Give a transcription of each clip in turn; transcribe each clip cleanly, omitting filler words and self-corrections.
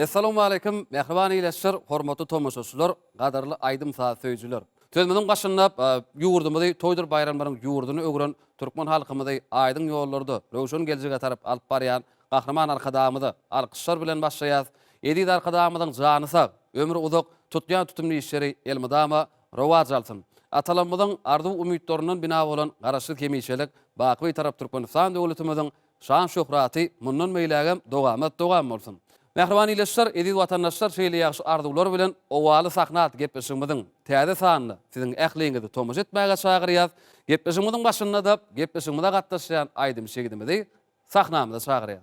Essalawmaleýkim, mähriban ildeşler, hormatly tomaşaçylar, gadyrly aýdym-saz söýüjiler! Sözümiziň başynda ýurdumyzy toýdur baýramlaryň ýurduna öwren türkmen halkymyzy aýdyň ýollarda röwşen geljege tarap alyp barýan Gahryman Arkadagymyza alkyşlar bilen başlaýas. Eziz Arkadagymyzyň jany sag, ömri uzak, tutýan tutumly işleri elmydama rowaç alsyn! Atalarymyzyň arzuw-umytlaryndan bina bolan Garaşsyz hemişelik baky Bitarap Türkmenistan döwletimiziň Şan-şöhraty mundan beýlägem dowamat dowam bolsun! Mähriban ildeşler, eziz watandaşlar şeýle ýagşy arzuwlar bilen Owaly sahna atly gepleşigimiziň täze sanyna siziň ähliňizi tomaşa etmäge çagyrýas. Gepleşigimiziň başynda-da gepleşigimize gatnaşýan aýdymçy ýigidimizi sahnamyza çagyrýas.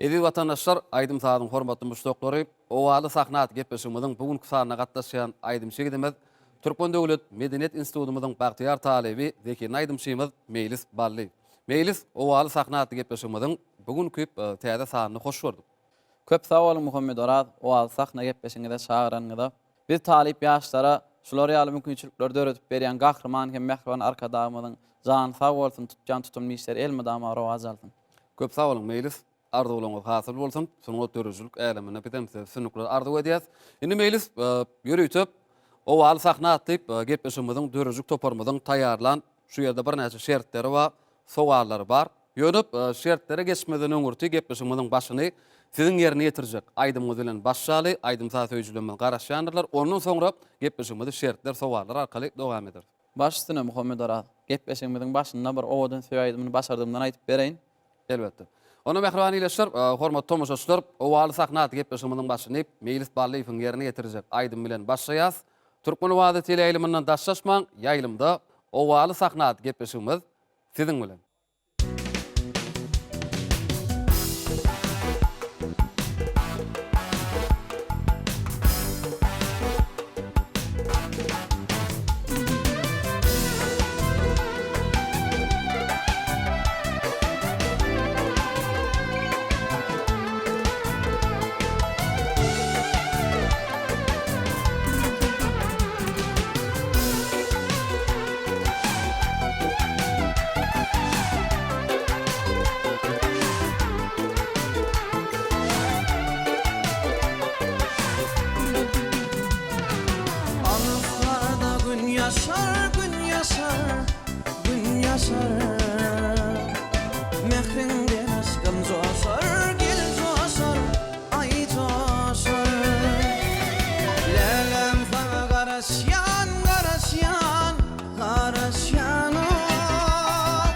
Eziz watandaşlar, aýdym-sazyň hormatly muşdaklary, Owaly sahna atly gepleşigimiziň bu günki sanyna gatnaşýan aýdymçy ýigidimiz, Türkmen döwlet medeniýet institutymyzyň bagtyýar talyby, zehinli aýdymçymyz Meýlis Bally. Meýlis, Owaly sahna atly gepleşigimiziň bu günki täze sanyny hoş gördük. Köp sag boluň Muhammet Oraz, Owaly sahna gepleşigiňize çagyranyňyza. Biz talyp ýaşlara şular ýaly mümkinçilikleri döredip berýän Gahryman hem mähriban Arkadagymyzyň jany sag bolsun, tutýan tutumly işleri elmydama rowaç alsyn. Köp sag boluň Meýlis, arzuwlaryňyz hasyl bolsun, sungat döredijilik äleminde bizem size üstünlikler arzuw edýäs. Indi Meýlis, ýörite Owaly sahna atly gepleşigimiziň döredijilik toparymyzyň taýýarlan şu ýerde birnäçe şertleri bar. Sowallary bar. Ýöne şertlere geçmezden öňürti gepleşigimiziň başyny siziň ýerine ýetirjek aýdymyňyz bilen başlaly, aýdym-saz söýüjilerimiz garaşýandyrlar. Ondan soňra gepleşigimizi şertler, sowallar arkaly dowam ederis. Baş üstüne, Muhammet Oraz. Gepleşigimiziň başynda bir owadan söý aýdymyny başardygymdan aýdyp bereýin. Elbetde. Onda mähriban ildeşler, hormatly tomaşaçylar, Owaly sahna atly gepleşigimiziň başyny Meýlis Ballyýewiň ýerine ýetirjek aýdymy bilen başlaýas. Türkmen owazy teleýaýlymyndan daşlaşmaň, ýaýlymda Owaly sahna atly gepleşigimiz siziň bilen. Alyslarda gün ýaşar, gün ýaşar, gün ýaşar Mähriňden aşkym joşar, gel joşar, aý joşar Läläm saňa garaşýan, garaşýan, garaşýan-ow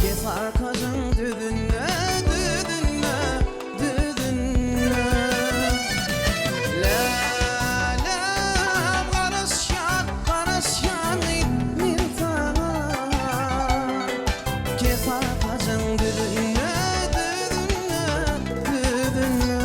Kes arkajyň düzünde, düzünde, Düzünde Läläm garaşýan, garaşýan men saňa Kes arkajyň düzünde, düzünde, düzünde.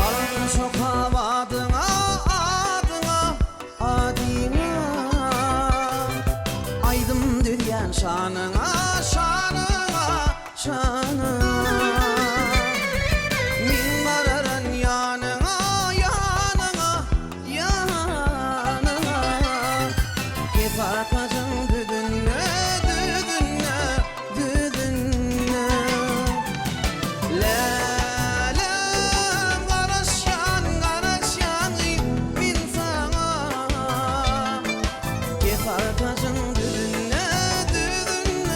Alkyş okap adyňa, adyňa, adyňa Aýdym düzýän şanyňa, şanyňa, Şanyňa Men bararyn ýanyňa, ýanyňa, ýanyňa Kes arkajyň düzünde, düzünde, düzünde Läläm garaşýan, garaşýan men saňa Kes arkajyň düzünde, düzünde.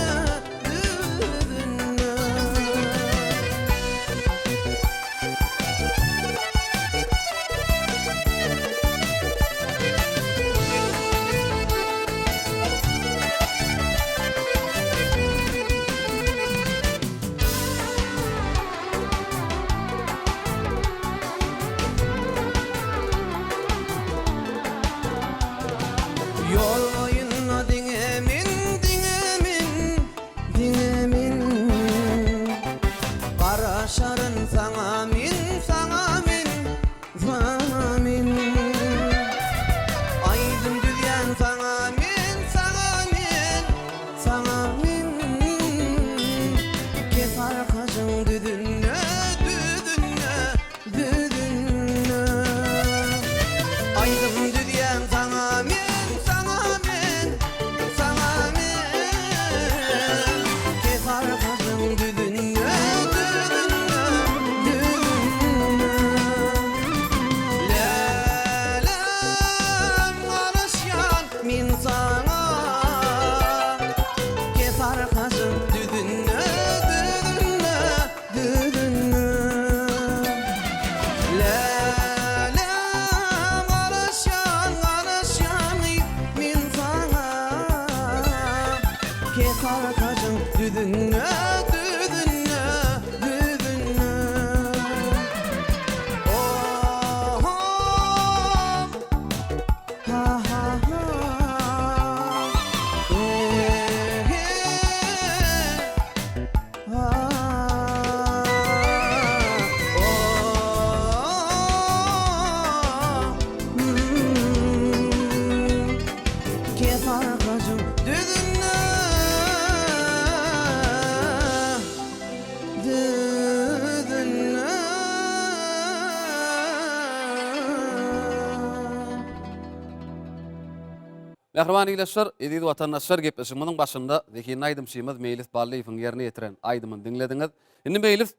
Mähriban ildeşler, eziz watandaşlar gepleşigimiziň başynda zehinli aýdymçymyz Meýlis Ballyýewiň ýerine ýetiren aýdymyny diňlediňiz. Indi Meýlis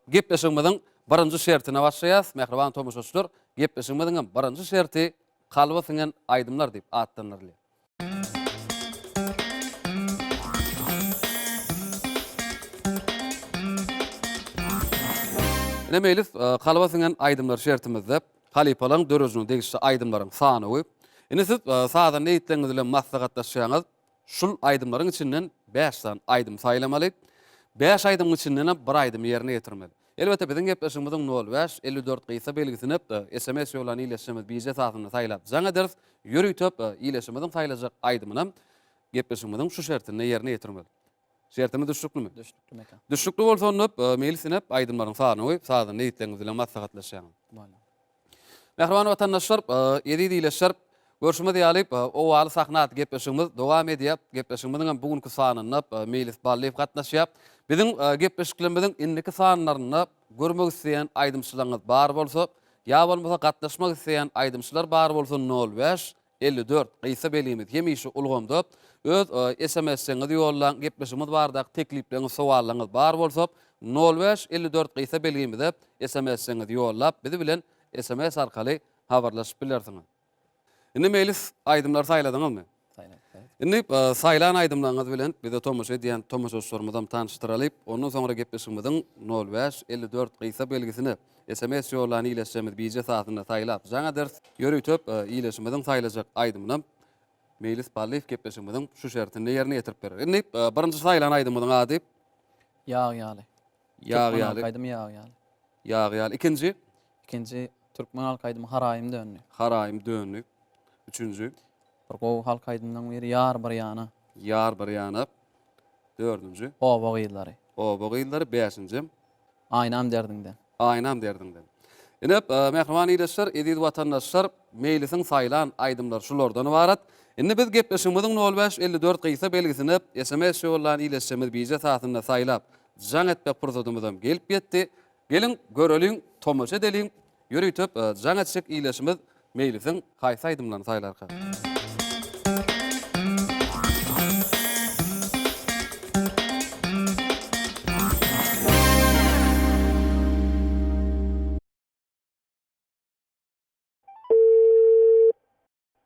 gepleşigimiziň birinji şertine başlaýarys. Mähriban tomaşaçylar, gepleşigimiziň hem birinji şerti Kalba siňen aýdymlar diýip atlandyrylýar. Ine Meýlis, kalba siňen aýdymlar şertimizde halypalaryň döredijiligine degişli aýdymlaryň sanawy. Indi siz sazanda ýigitleriňiz bilen maslahatlaşýaňyz, şul aýdymlaryň içinden bäş sany aýdym saýlamaly. Bäş aýdymyň içindenem bir aýdymy ýerine ýetirmeli. Elbetde biziň gepleşigimiziň nol bäş, 54 gysga belgisine sms ýollan ildeşlerimiz bije esasynda saýlap jaň ederis. Ýörite ildeşimiziň saýlajak aýdymynam gepleşigimiziň şu şertinde ýerine ýetirmeli. Şertimiz düşnüklimi? Düşnükli Mekan. Düşnükli bolsa onda meýlis inep aýdymlaryň sanyny sazanda ýigitleriňiz bilen maslahatlaşýaňyz. Bolýar. Mähriban watandaşlar, eziz ildeşler, görşümiz ýaly, Owaly sahna atly gepleşigimiz dowam edýär. Gepleşigimiziň hem bu günki sanynda Meýlis Ballyýew gatnaşýar. Biziň gepleşiklerimiziň indiki sanlarynda görmek isleýän aýdymçylaryňyz bar bolsa, ýa bolmasa gatnaşmak isleýän aýdymçylar bar bolsa nol bäş, 54 gysga belgimiz hemişe ulgamda. Öz SMS-iňizi ýollaň, gepleşigimiz baradaky teklipleriňiz, sowallaryňyz bar bolsa, nol bäş, 54 gysga belgimize SMS-iňizi ýollap, biz bilen sms arkaly habarlaşyp bilersiňiz. Indi Meýlis, aýdymlary saýladyňyzmy? Saýladyk. Indi saýlan aýdymlaryňyz bilen bize tomaşa edýän tomaşaçylarymyzam tanyşdyraly. Ondan soňra gepleşigimiziň nol bäş, 54 gysga belgisine Sms ýollan ildeşlerimiz bije esasynda saýlap jaň ederis. Ýörite ildeşimiziň saýlajak aýdymynam Meýlis Ballyýew gepleşigimiziň şu şertinde ýerine ýetirip berer. Indi birinji saýlan aýdymyzyň ady? Ýag ýaly. Ýag Türkmen ýaly. halk aýdymy Ýag ýaly. Ýag ýaly. Ikinji? Ikinji türkmen halk aýdymy Haraýym döndi. Haraýym döndi. Üçünji? Bir gowy halk aýdymlaryň biri Ýar bir ýana. Ýar bir ýana. Dördünji? Oba gyzlary. Oba gyzlary. Bäşinji? Aýnam derdiňden. Aýnam derdiňden. Ine, mähriban ildeşler, eziz watandaşlar, Meýlisiň saýlan aýdymlary şulardan ybarat. Indi biz gepleşigimiziň nol bäş, 54 gysga belgisine sms ýollan ildeşlerimiz bije esasynda saýlap, jaň etmek pursadymyzam gelip ýetdi. Geliň, göreliň, tomaşa edeliň, Ýörite jaň etjek ildeşimiz Meýlisiň haýsy aýdymlaryny saýlarka?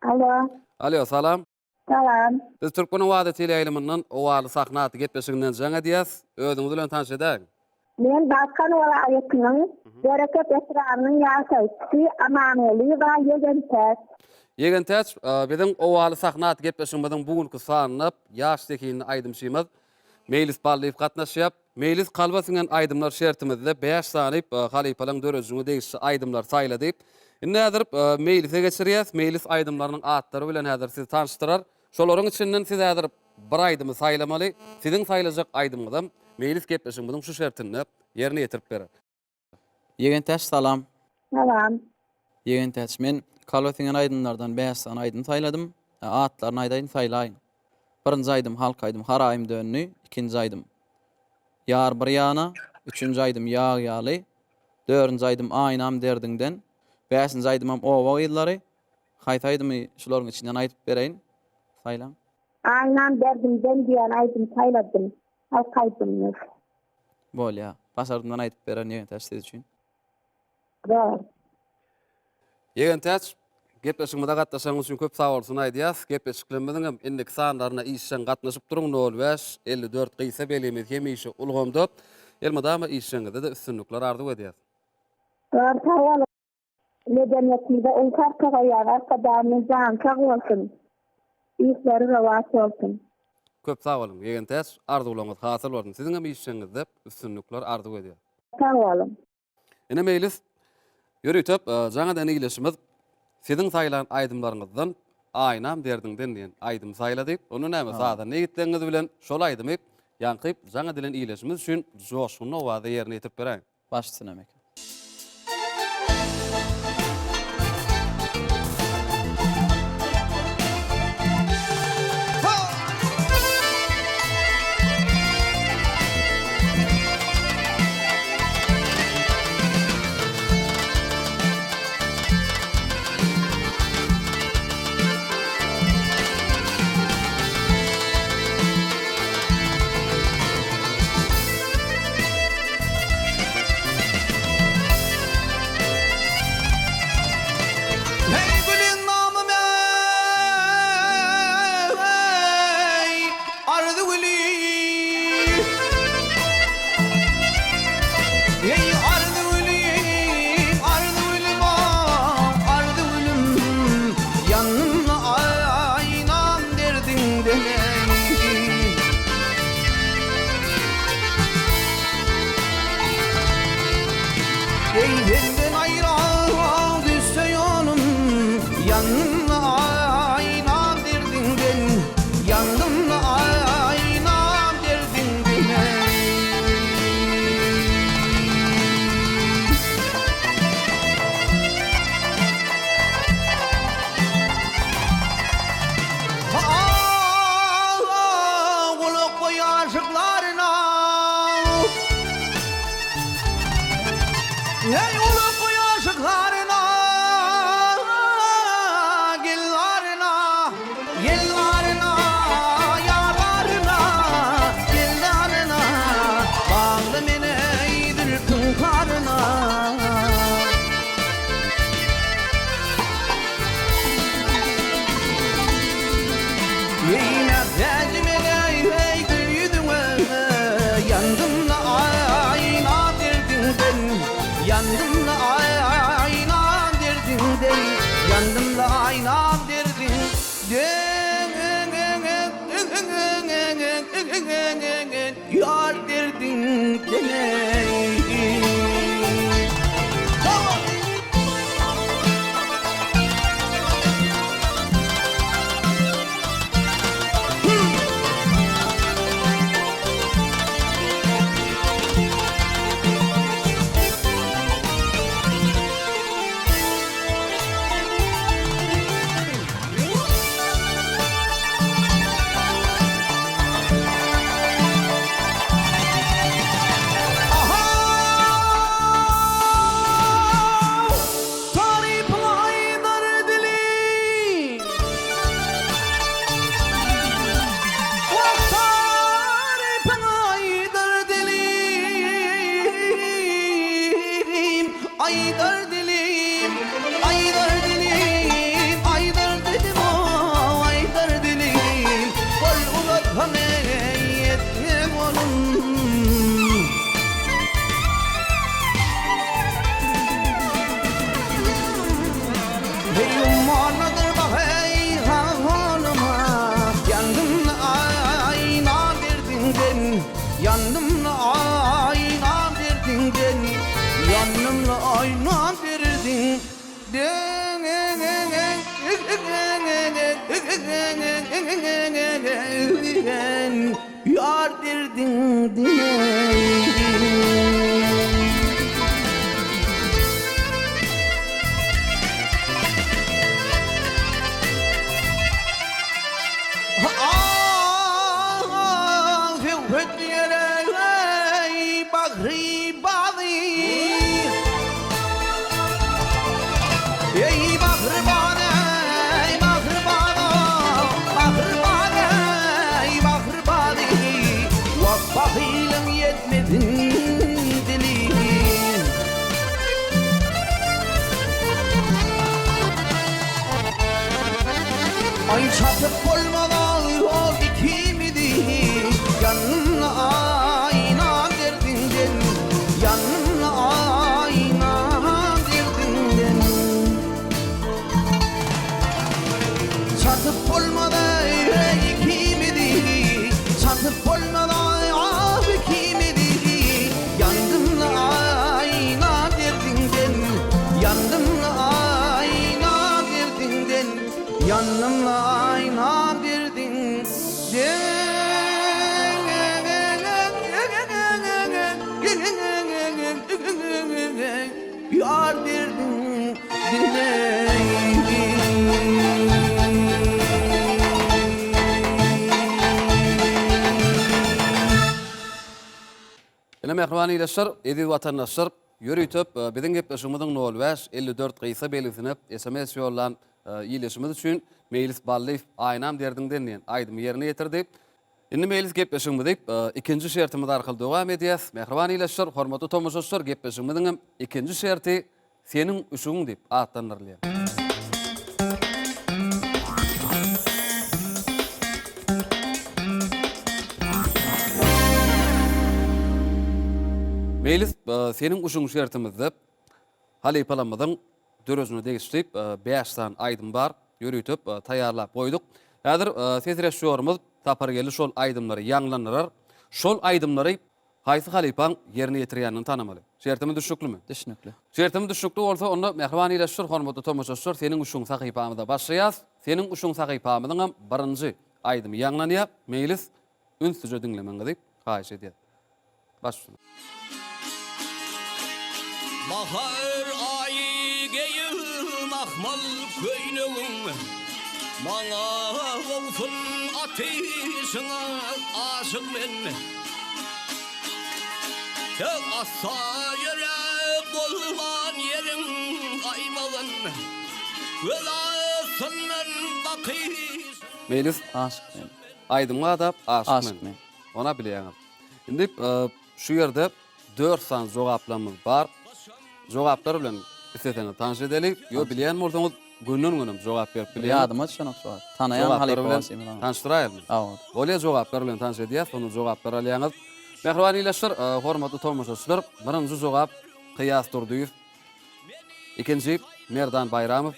Alo. Alo, salam. Salam. Biz Türkmen owazy teleýaýlymyndan Owaly sahna atly gepleşiginden jaň edýäs. Özüňiz bilen tanyş edäýiň. Men Balkan welaýatynyň Bereket etrabynyň ýaşaýjysy Amangulyýewa Ýegentäç. Ýegentäç, biziň Owaly sahna atly gepleşigimiziň bu günki sanyna ýaş zehinli aýdymçymyz Meýlis Ballyýew gatnaşýar. Meýlis kalba siňen aýdymlar şertimizde bäş sany halypalaryň döredijiligine degişli aýdymlary saýlady. Indi häzir Meýlise geçirýäs. Meýlis aýdymlarynyň atlary bilen häzir sizi tanyşdyrar. Şolaryň içinden siz häzir bir aýdymy saýlamaly. Siziň saýlajak aýdymyňyzam Meýlis gepleşigimiziň şu şertinde ýerine ýetirip berer. Ýegentäç salam. Salam. Ýegentäç men kalba siňen aýdymlardan bäş sany aýdym saýladym. Atlaryny aýdaýyn saýlaýyň. Birinji aýdym halk aýdym Haraýym döndi, ikinji aýdym Ýar bir ýana, üçünji aýdym Ýag ýaly, dördünji aýdym Aýnam derdiňden, bäşinji aýdymam Oba gyzlary. Haýsy aýdymy şularyň içinden aýdyp bereýin? Saýlaň. Aýnam derdimden diýen aýdymy saýladym. Halk aýdymyz. Bolýa. Başardymdan aýdyp bererin Ýegentäç siz üçin. Zor. Ýegentäç, gepleşigimize gatnaşanyňyz üçin köp sag bolsun aýdýas. Gepleşiklerimiziň hem indiki sanlaryna işjeň gatnaşyp duruň nol bäş, 54 gysga belgimiz hemişe ulgamda. Elmydama işjeňizde-de üstünlikler arzuw edýäs. Zor sag boluň. Medeniýetimize uly sarpa goýýan Arkadagymyň jany sag bolsun! Işleri rowaç bolsun! Köp sag boluň Ýegentäç arzuwlaryňyz hasyl bolsun siziňem işjeňizde üstünlikler arzuw edýän. Sag boluň. Ine Meýlis ýörite jaň eden ildeşimiz siziň saýlan aýdymlaryňyzdan Aýnam derdiňden diýen aýdymy saýlady. Onda näme sazanda ýigitleriňiz bilen şol aýdymy ýaňky jaň edilen ildeşimiz üçin joşgunly owazda ýerine ýetirip beräýiň. Baş üstüne Mekan. Senden aýra düşse ýolum, Ýandym aýnam derdiňden, Ýandym aýnam derdiňden. Gulak goý aşyklaryna Hey gulak goý aşyklaryna Gel aryna Gel aryna Ýar aryna Gel aryna Bagly meni zülpüň karyna Eýläp täjime eý gül ýüzüňe Ýandym-la aýna derdiňden Ýandym-la aýna derdiňden Ýandym-la aýna derdiňden Ýar derdiňden Tarypyňy aýdar dilim. Wah, tarypyňy aýdar dilim. Aýdar dilim, aýdar dilim, aýdar dilim, aýdar dilim. Gol uzatsam eý, ýetmem onuň. Heý ummanadyr bak eý halyma Ýandym aýna derdiňden Ýandym aýna derdiňden Ýandym aýna derdiňden Ýar derdiňden. Ah, söhbet ýere bagry bazy. Eý bagry bazy, bagry bazy, bagry bazy, bagry bazy. Wah bahylyň ýetmesin dili. Aý çatyp bolmaz ol ikimizi Ýanymda aýna derdiňden Ýanymda aýna derdiňden Çatyp bolmaz ikimizi Çatyp bolmaz ikimizi Ýandym aýna derdiňden Ýandym aýna derdiňden Ýandym aýna derdiňden Ýar derdiňden Ine mähriban ildeşler, eziz watandaşlar, ýörite biziň gepleşigimiziň nol bäş, 54 gysga belgisine sms ýollan ildeşimiz üçin Meýlis Ballyýew Aýnam derdiňden diýen aýdymy ýerine ýetirdi. Indi Meýlis gepleşigimizi ikinji şertimiz arkaly dowam edýäs. Mähriban ildeşler, hormatly tomaşaçylar, gepleşigimiziň hem ikinji şerti Seniň üşügiň diýip atlandyrylýar. Meýlis, seniň uşuň şertimizde halypalarymyzyň dörejine degişli bäş sany aýdym bar, ýörite taýýarlap goýduk. Häzir ses režissýorymyz Sapargeldi şol aýdymlary ýaňlandyrar. Şol aýdymlary. Haýsy halypaň ýerine ýetirýänini tanamaly. Şertimiz düşnüklimi? Düşnükli. Şertimiz düşnükli bolsa, onda mähriban ildeşler, hormatly tomaşaçylar, Seniň uşuň sahypamyza başlaýas. Seniň uşuň sahypamyzyňam birinji aýdymy ýaňlanýar. Meýlis, ünslüje diňlemegiňizi haýyş edýäs. Baş üstüne. Bahar aýy geýip mahmal köýnegiň, Maňa gowsun atyşyňa aşyk men. Tek assa ýöräp bolman ýeriň gaýmagyn, Göz astyndan bakyşyň. Meýlis. Aşyk men. Aýdymyň ady Aşyk men. Aşyk men. Ona bilýäňiz. Indi şu ýerde dört sany jogaplarymyz bar. Jogaplar bilen isleseňiz tanyş edeli. Ýo bilýän bolsaňyz gönden-gönem jogap berip bilýäňiz. Ýadyma düşenok şu wagt. Tanaýan halypa bagşymyz. Tanyşdyraýalymy? Hawa. Bolýa jogaplar bilen tanyş edýäs, soňra jogaplar alýaňyz. Mähriban ildeşler, hormatly tomaşaçylar, birinji jogap Kyýas Durdyýew, ikinji Merdan Baýramow,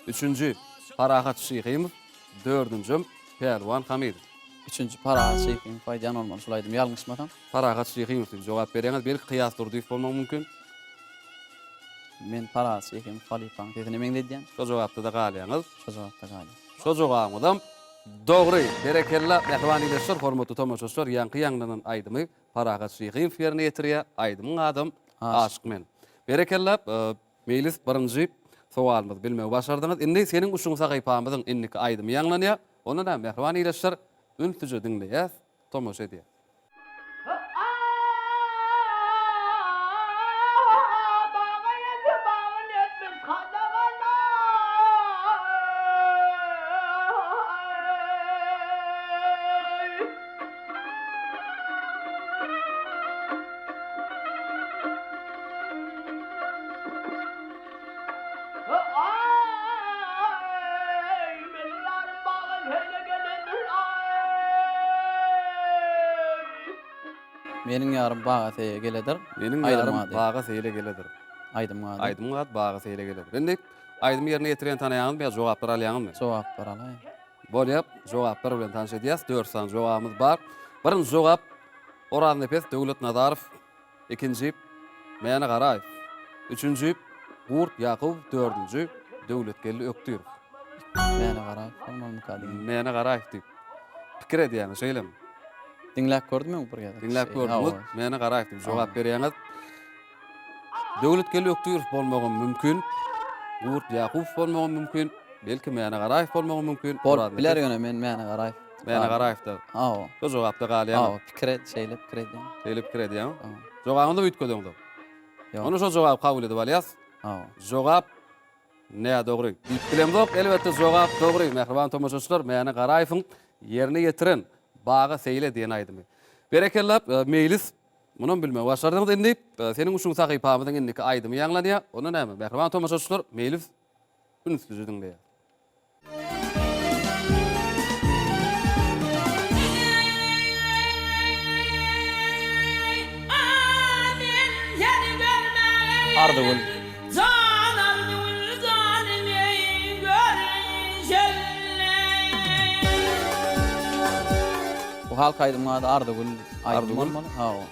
üçünji Parahat Şyhymow, dördünjem Pälwan Hamidow. Üçünji Parahat Şyhymow aýdýan bolmaly şul aýdymy ýalňyşmasam. Parahat Şyhymow diýip jogap berýäňiz. Belki Kyýas Durdyýew bolmagy mümkin. Men Parahat Şyhymow halypaň sesine meňzedýän. Şo jogapda-da galýaňyz. Şo jogapda galýan. Şo jogabyňyzam dogry. Berekella mähriban ildeşler, hormatly tomaşaçylar, ýaňky ýaňlanan aýdymy Parahat Şyhymow ýerine ýetirýär. Aýdymyň adam Aşyk men. Berekella. Meýlis birinji sowalymyzy bilmegi başardyňyz. Indi Seniň uşuň sahypamyzyň indiki aýdymy ýaňlanýar. Onda näme mähriban ildeşler ünsüje diňleýäs, tomaşa edýäs. Meniň ýarym baga seýe geledir. Meniň ýarym baga seýle geledir. Aýdymyň ady. Aýdymyň ady baga seýle geledir. Indi aýdymy ýerine ýetirýän tanaýaňyzmy ýa jogaplar alýaňyzmy? Jogaplar alaýyn. Bolýar, jogaplar bilen tanyş edýäs. Dört sany jogabymyz bar. Birinji jogap Oraznepes Döwletnazarow. Ikinji, Mäne Garaýew. Üçünji, Gurt Ýakubow. Dördünji, Döwletgeldi Ökdirow. Mäne Garaýew bolmalymyka diýýän. Mäne Garaýew diýip pikir edýäňiz, şeýlemi? Diňläp gördüm öň bir gezek. Diňläp gördüňiz, Mäne Garaýew diýip jogap berýäňiz. Döwletgeldi Ökdirow bolmagam mümkin. Gurt Ýakubow bolmagam mümkin. Belki Mäne Garaýew bolmagam mümkin. Bolup biler ýöne men Mäne Garaýew. Mäne Garaýewde. Hawa. Şu jogapda galýaňmy? Hawa, pikir et, şeýle pikir edýän. Şeýle pikir edýäňmi? Hawa. Jogabyňyzy üýtgedeňzok. Ýok. Onda şo jogaby kabul edip alýas. Hawa. Jogap nädogry diýip bilemzok. Elbetde jogap dogry. Mähriban tomaşaçylar, Mäne Garaýewiň ýerine ýetiren Baga seýle diýen aýdymy. Berekella, Meýlis, munam bilmegi başardyňyz. Indi Seniň üçin sahypamyzyň indiki aýdymy ýaňlanýar. Onda näme, mähriban tomaşaçylar, Meýlis ünsli diňleýär. Arzygül. Bu halk aýdymyň ady Arzygül aýdymy bolmaly. Hawa.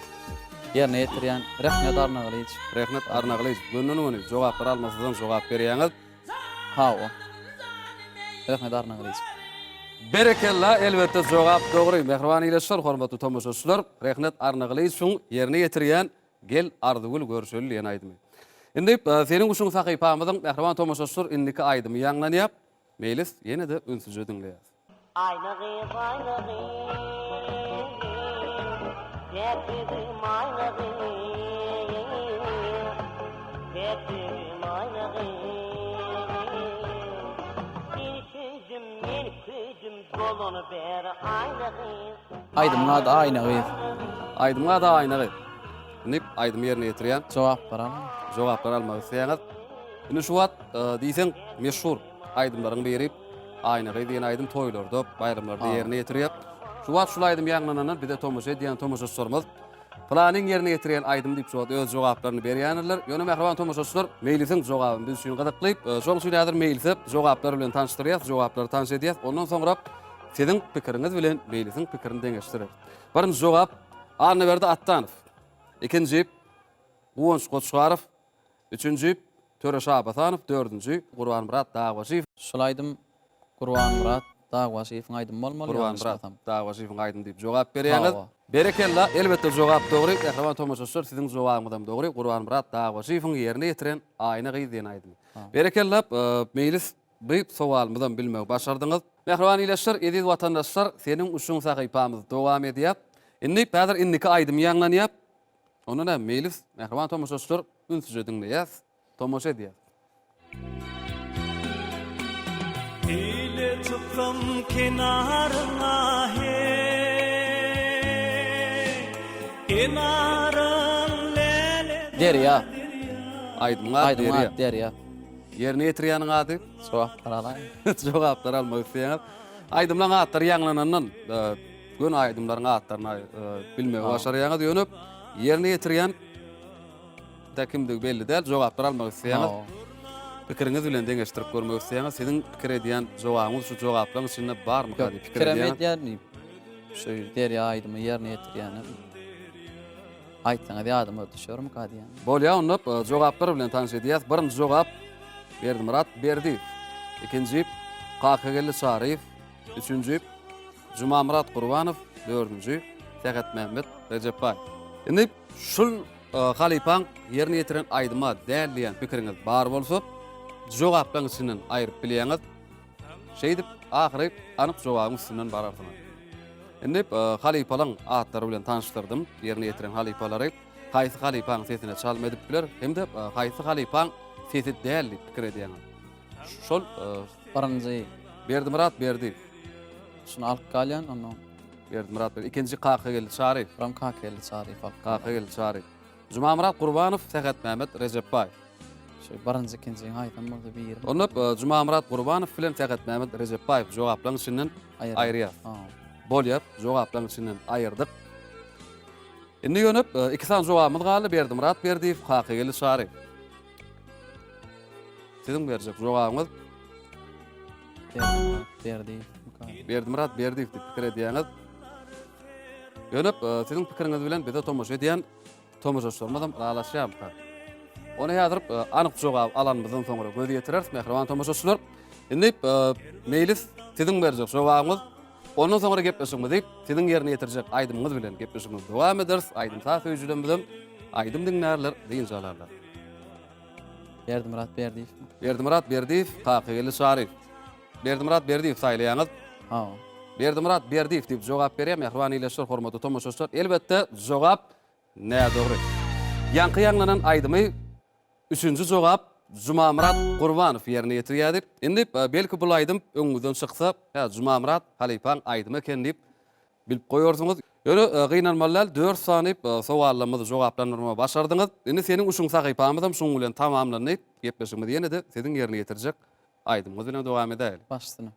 Ýerine ýetirýän Rehnet Arnagylyjow. Rehnet Arnagylyjow. Gönden-göni jogaplar almasyzdan jogap berýäňiz. Hawa. Rehmet Arnagylyç. Berekella, elbetde jogap dogry. Mähriban ildeşler, hormatly tomaşaçylar, Rehnet Arnagylyçyň ýerine ýetirýän Gel Arzygül görüşeli diýen aýdymy. Indi Seniň guşuň sahypamyzyň mähriban tomaşaçylar indiki aýdymy ýaňlanýar. Meýlis ýene-de ünsüje diňleýäs. Aýna gyz, aýna gyz, Päk ýüzüm aýna gyz, Päk ýüzüm aýna gyz. Seni söýdüm, men köýdüm, Dolanyber aýna gyz. Aýdymyň ady Aýna gyz. Aýdymyň ady Aýna gyz. Indi aýdymy ýerine ýetirýän. Jogaplar alyň. Jogaplar almak isleýäňiz. Indi şu wagt diýseň meşhur aýdymlaryň biri Aýna gyz diýen aýdym toýlarda, baýramlarda ýerine ýetirýär. Şu wagt şul aýdym ýaňlananda bize tomaşa edýän tomaşaçylarymyz Pylanyň ýerine ýetirýän aýdymy diýip şu wagt öz jogaplaryny berýändirler. Ýöne mähriban tomaşaçylar, Meýlisiň jogaby biz üçin gyzykly. Şonuň üçin häzir Meýlise jogaplar bilen tanyşdyrýas, jogaplary tanyş edýäs. Ondan soňra siziň pikiriňiz bilen Meýlisiň pikirini deňeşdireris. Birinji jogap. Annaberdi Atdanow. Ikinji, Guwanç Goçgarow. Üçünji, Töre Şabasanow. Dördünji, Gurbanmyrat Dagbaşyýew. Şul aýdym Gurbanmyrat Dagbaşyýewiň aýdymy bolmaly Gurbanmyrat Dagbaşyýewiň aýdymy diýip jogap berýäňiz. Berekella, elbetde jogap dogry. Mähriban tomaşaçylar, siziň jogabyňyzam dogry. Gurbanmyrat Dagbaşyýewiň ýerine ýetiren Aýna gyz diýen aýdymy. Berekella, Meýlis, bu sowalymyzam bilmegi başardyňyz. Mähriban ildeşler, eziz watandaşlar, Seniň üçin sahypamyz dowam edýär. Indi häzir indiki aýdym ýaňlanýar. Onda näme, Meýlis, mähriban tomaşaçylar, ünsüje diňleýäs, tomaşa edýäs. Ile çyksam kenaryňa heý, Kenaryň läle Derýa. Aýdymyň ady Aýdymyň Derýa. ady Derýa. Ýerine ýetirýäniň ady? Jogaplar alaýyn. Jogaplar almak isleýäňiz. Aýdymlaryň atlary ýaňlanandan göni aýdymlaryň atlaryny bilmegi başarýaňyz. Ýöne ýerine ýetirýän Da kimdigi belli däl, jogaplar almak isleýäňiz. Pikiriňiz bilen deňeşdirip görmek isleýäňiz. Siziň pikir edýän jogabyňyz şu jogaplaryň içinde barmyka diýip pikir Pikirem edýäňiz. edýän diýip. Şu derýa aýdymy ýerine ýetirýäni. Aýtsaňyz ýadyma düşermika diýýän. Bolýa onda jogaplar bilen tanyş edýäs. Birinji jogap Berdimyrat Berdiýew. Ikinji Kakageldi Çaryýew. Üçünji Jumamyrat Gurbanow. Dördünji Sähetmämmet Rejepbaýew. Indi şul Halypaň ýerine ýetiren aýdyma däl diýen pikiriňiz bar bolsa, jogaplaryň içinden aýryp bilýäňiz. Şeýdip, ahyry anyk jogabyň üstünden bararsyňyz. Indi halypalaň atlary bilen tanyşdyrdym, ýerine ýetiren halypalary. Haýsy halypaň sesine çalym edip biler hem-de haýsy halypaň sesi däl diýip pikir edýäňiz. Şol Birinji Berdimyrat Berdiýew. Şuny alyp galýan ondan. Berdimyrat Berdiýew. Ikinji Kakageldi Çaryýew. Biram Kakageldi Çaryýew alyp galýan. Kakageldi Çaryýew. Jumamyrat Gurbanow, Sähetmämmet Rejepbaýew. Şu birinji, ikinjiň haýsam bolsa biri. Onda Jumamyrat Gurbanow bilen Sähetmämmet Rejepbaýew jogaplaryň içinden aýyrýas. Bolýar, jogaplaryň içinden aýyrdyk. Indi ýöne iki sany jogabymyz galdy, Berdimyrat Berdiýew, Kakageldi Çaryýew. Siziň berjek jogabyňyz? Berdimyrat Berdiýew. Berdimyrat Berdiýew diýip pikir edýäňiz. Ýöne e, siziň pikiriňiz bilen bize tomaşa edýän tomaşaçylarymyz hem ylalaşýarmyka? Ony häzir e, anyk jogap alanymyzdan soňra göz ýetireris, mähriban tomaşaçylar. Indi e, Meýlis siziň berjek jogabyňyz Ondan soňra gepleşigimizi siziň ýerine ýetirjek aýdymyňyz bilen gepleşigimizi dowam ederis. Aýdym-saz söýüjilerimizem aýdym diňlärler, dynç alarlar. Berdimyrat Berdiýewmi? Berdimyrat Berdiýew, Kakageldi Çaryýew. Berdimyrat Berdiýew saýlaýaňyz. Hawa. Berdimyrat Berdiýew diýip jogap berýär mähriban ildeşler, hormatly tomaşaçylar. Elbetde, jogap nädogry. Ýaňky ýaňlanan aýdymy üçünji jogap Jumamyrat Gurbanow ýerine ýetirýärdi. Indi, belki bul aýdym öňüňizden çyksa, hä, Jumamyrat halypaň aýdymy eken diýip Bilip goýarsyňyz. Ýöne gynanmaly däl, dört sany sowallarymyzy jogaplandyrmagy başardyňyz. Indi seniň üçin sahypamyzam şunuň bilen tamamlandy. Gepleşigimizi ýene-de siziň ýerine ýetirjek aýdymyňyz bilen dowam edäýeli. Baş üstüne.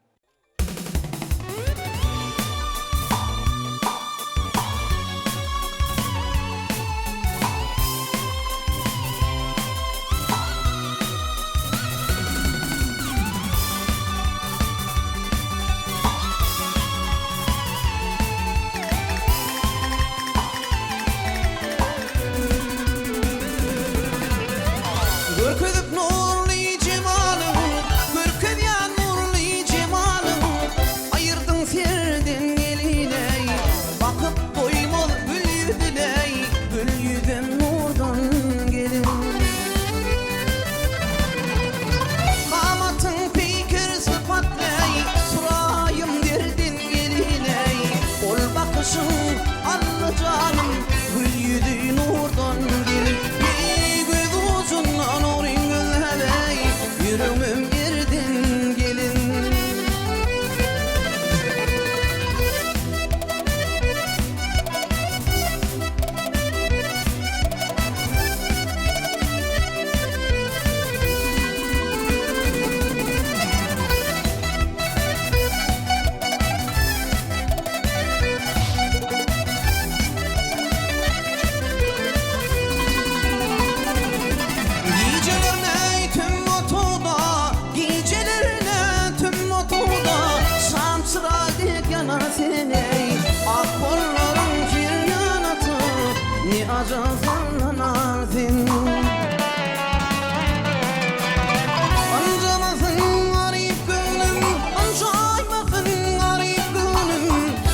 Görkezip nurly jemalyň, Görkezýän nurly jemalyň. Taja sallanar sen. Ynjamasyn garyp göwnüm, Ynjaýmasyn garyp göwnüm,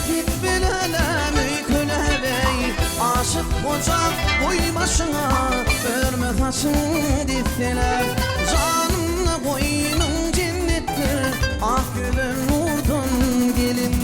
Git bilelem öýkeläbeý, Aşyk goja goý başyňa, Örme saçyň desseläp. Janymda goýnuň jennetdir, Ak ýüzli nurdan gelin.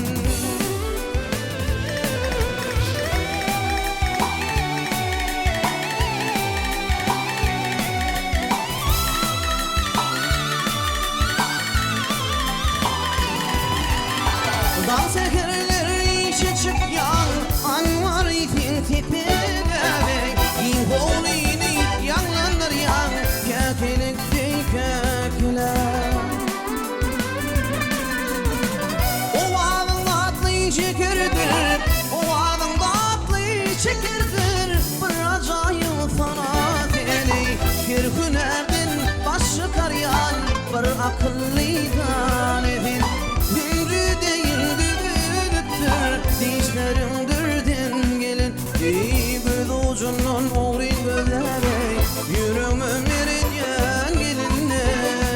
Daň säherler işe çykýaň, Anwary sen sepeläbeý, Giň howlyny ýaňlandyrýaň, Käkilik deý käkiläp. Owazyň datly şekerdir, Owazyň datly şekerdir, Bir ajaýyp sana seni, Her hünärden baş çykarýan Bir akylly dana sen. Zümrü deýin düzülipdir, Dişleriň dürden gelen, Eý, göz ujundan ogry gözläbeý, Ýüregime meredýän gelinler.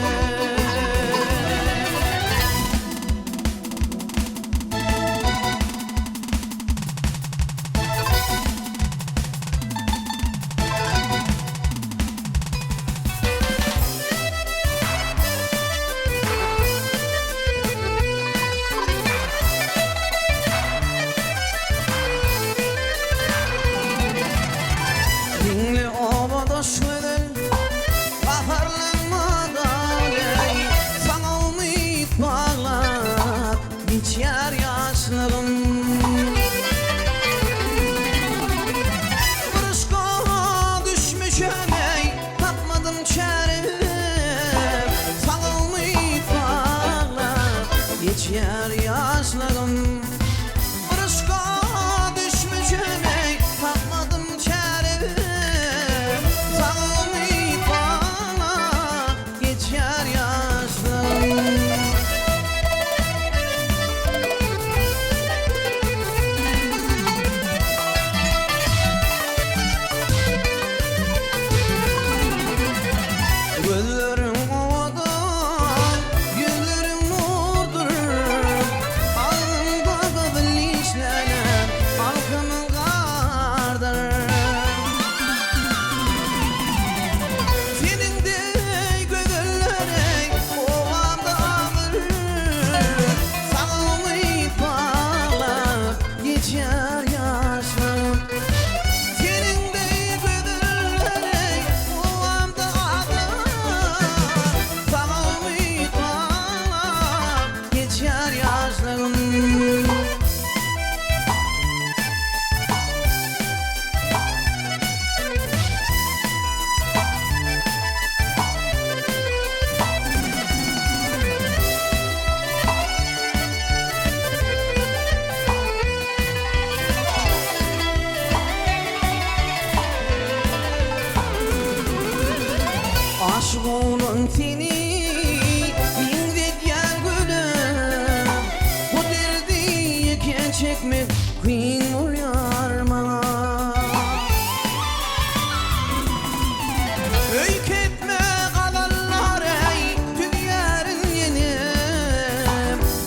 Diňle obadaş gözel, gaharlanma daleý, Saňa umyt baglap geçýär ýaşlygym. Bir yşka düşmüşem eý, tapmadym çäre, Saňa umyt baglap geçýär ýaşlygym. Bir yşka düşmüşem eý, tapmadym çäre, Saňa umyt baglap geçýär ýaşlygym. Gözleriň owadan, ýüzleriň nurdur, Agzyňda gyzyl dişlenem, alkymyň gardyr. Seniň deý gözellere obamda agyr, Saňa umyt baglap geçýär ýaşlygym. Seniň deý gözellere obamda agyr, Saňa umyt baglap geçýär ýaşlygym. Aşyk oglan seni meňzedýän gülüm, Bu derdi ýeke çekmek kyn bolýar maňa. Öýke etme gazallar eý, düzýärin ýene,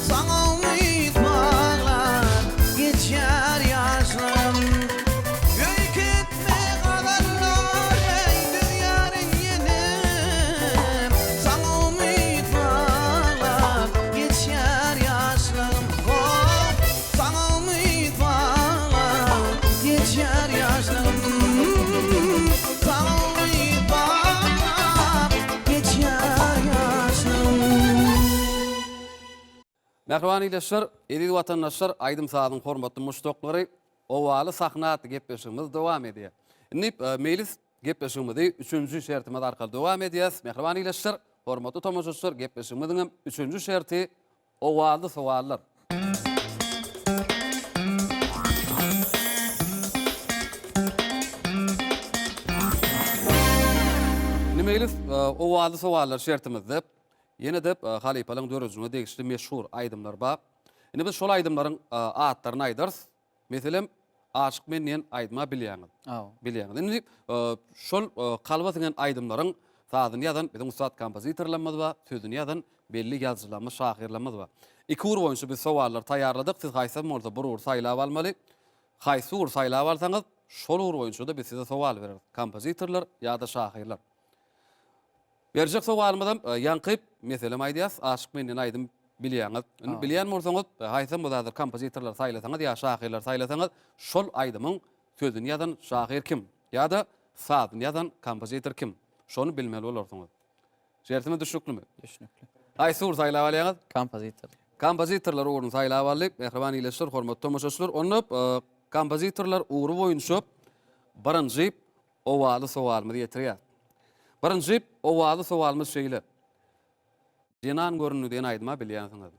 Saňa umyt baglap geçýär ýaşlarym. Öýke etme gazallar eý, düzýärin ýene, Saňa umyt baglap geçýär ýaşlarym. Oh, saňa umyt baglap geçýär ýaşlarym. Saňa umyt baglap geçýär ýaşlarym. Mähriban ildeşler, eziz watandaşlar, aýdym-sazyň hormatly muşdaklary, Owaly sahna atly gepleşigimiz dowam edýär. Indi meýlis gepleşigimizi üçünji şertimiz arkaly dowam edýäs. Mähriban ildeşler, hormatly tomaşaçylar, gepleşigimiziň hem üçünji şerti Owazly sowallar. Indi meýlis owazly sowallar şertimizde ýene-de halypalaryň döredijiligine degişli meşhur aýdymlar bar. Indi biz şol aýdymlaryň atlaryny aýdarys. Meselem, Aşyk men diýen aýdyma bilýäňiz. Bilýäňiz. Indi şol kalba siňen aýdymlaryň sazyny ýazan biziň ussat kompozitorlarymyz bar, sözüni ýazan belli ýazyjylarymyz, şahyrlarymyz bar. Iki ugur boýunça biz sowallary taýýarladyk. Siz haýsam bolsa bir ugry saýlap almaly. Haýsy ugry saýlap alsaňyz, şol ugur boýunça-da biz size sowal bereris. Kompozitorlar ýa-da şahyrlar. Berjek sowalymyzam ýaňky meselem aýdýas, Aşyk menden aýdym bilýäňiz. Indi bilýän bolsaňyz, haýsam bolsa häzir kompozitorlary saýlasaňyz ýa şahyrlary saýlasaňyz, şol aýdymyň sözüni ýazan şahyr kim? Ýa-da sazyny ýazan kompozitor kim? Şony bilmeli bolarsyňyz. Şertimiz düşnüklimi? Düşnükli. Haýsy ugry saýlap alýaňyz? Kompozitor. Kompozitorlar ugruny saýlap aldy. Mähriban ildeşler, hormatly tomaşaçylar, onda kompozitorlar ugry boýunça birinji Owaly sowalymyzy ýetirýäs. Birinji owaly sowalymyz şeýle. Jenan göründi diýen aýdyma bilýänsiňiz.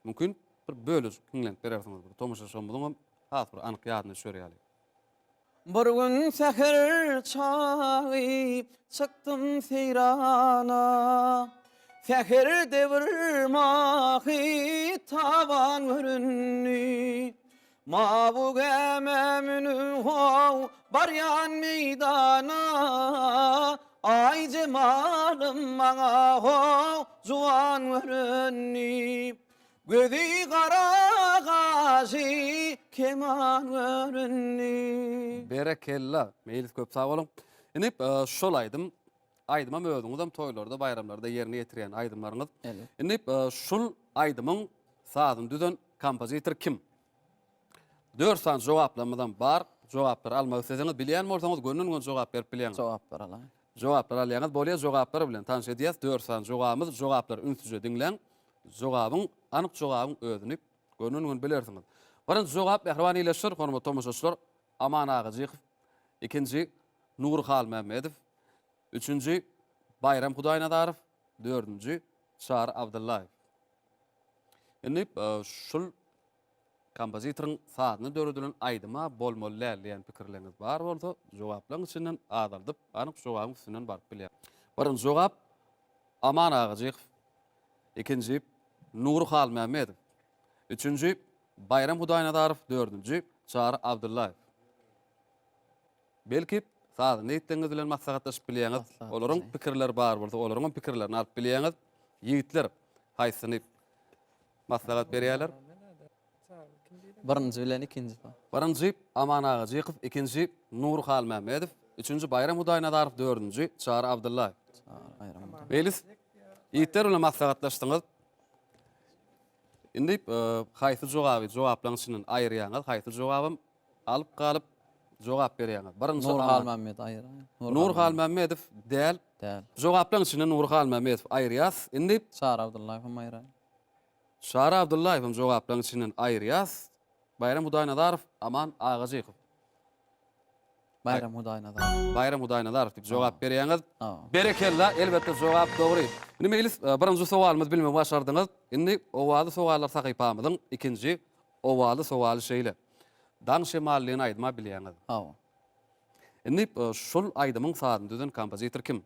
Mümkin bir bölejik hiňlenip berersiňiz bir tomaşaçymyzyňam has bir anyk ýadyna düşer ýaly. Bir gün säher çagy çykdym seýrana, Säherde bir mahy taban göründi. Mawy gämä münüp how barýan meýdana, Aý jemalym maňa how juwan göründi. Gözi gara gaşy keman göründi. Berekella Meýlis köp sag boluň. Indi şol aýdym aýdymam özüňizem toýlarda baýramlarda ýerine ýetirýän aýdymlaryňyz. Indi şul aýdymyň sazyny düzen Kompozitor kim? Dört sany jogaplarymyzam bar. Jogaplary almak isleseňiz, bilýän bolsaňyz gönden-göni jogap berip bilýäňiz. Jogaplar alaýyn. Jogaplary alýaňyz. Bolýa, jogaplar bilen tanyş edýäs. Dört sany jogabymyz. Jogaplary ünsüje diňläň. Jogabyň, anyk jogabyň özüni gönden-göni bilersiňiz. Birinji jogap, mähriban ildeşler, hormatly tomaşaçylar, Aman Agajykow. Ikinji, Nury Halmämmedow. Üçünji, Baýram Hudaýnazarow. Dördünji, Çary Abdyllaýew. Indi şul kompozitoryň sazyna döredilen aýdyma bolmaly däl diýen pikirleriňiz bar bolsa, jogaplaryň içinden azaldyp, anyk jogabyň üstünden baryp bilýär. Birinji jogap Aman Agajykow, ikinji Nury Halmämmedow, üçünji Baýram Hudaýnazarow, dördünji Çary Abdyllaýew. Belki, sazanda ýigitleňiz bilen maslahatlaşyp bilýäňiz. Olaryň pikirleri bar bolsa, olaryň hem pikirlerini alyp bilýäňiz. Ýigitler haýsyny maslahat berýärler? Birinji bilen ikinji. Birinji Aman Agajykow, ikinji Nury Halmämmedow, üçünji Baýram Hudaýnazarow, dördünji Çary Abdyllaýew. Meýlis, ýigitler bilen maslahatlaşdyňyz. Indi haýsy jogaby jogaplaryň içinden aýyrýaňyz, haýsy jogabam Alyp galyp jogap berýäňiz. Birinji Nury Halmämmedow aýyr. Nury Halmämmedow däl. Däl. Jogaplaryň içinden Nury Halmämmedow aýyrýas. Indi Çary Abdyllaýew hem aýyraýyn. Çary Abdyllaýew hem jogaplaryň içinden aýyrýas. Baýram Hudaýnazarow, Aman Agajykow. Baýram Hudaýnazarow. Baýram Hudaýnazarow diýip jogap berýäňiz. Berekella, elbetde jogap dogry. Indi Meýlis, birinji sowalymyzy bilmegi başardyňyz. Indi owazly sowallar sahypamyzyň ikinji Owaly sowaly şeýle. Daň şemaly diýen aýdyma bilýäňiz. Hawa. Indi şul aýdymyň sazyny düzen kompozitor kim?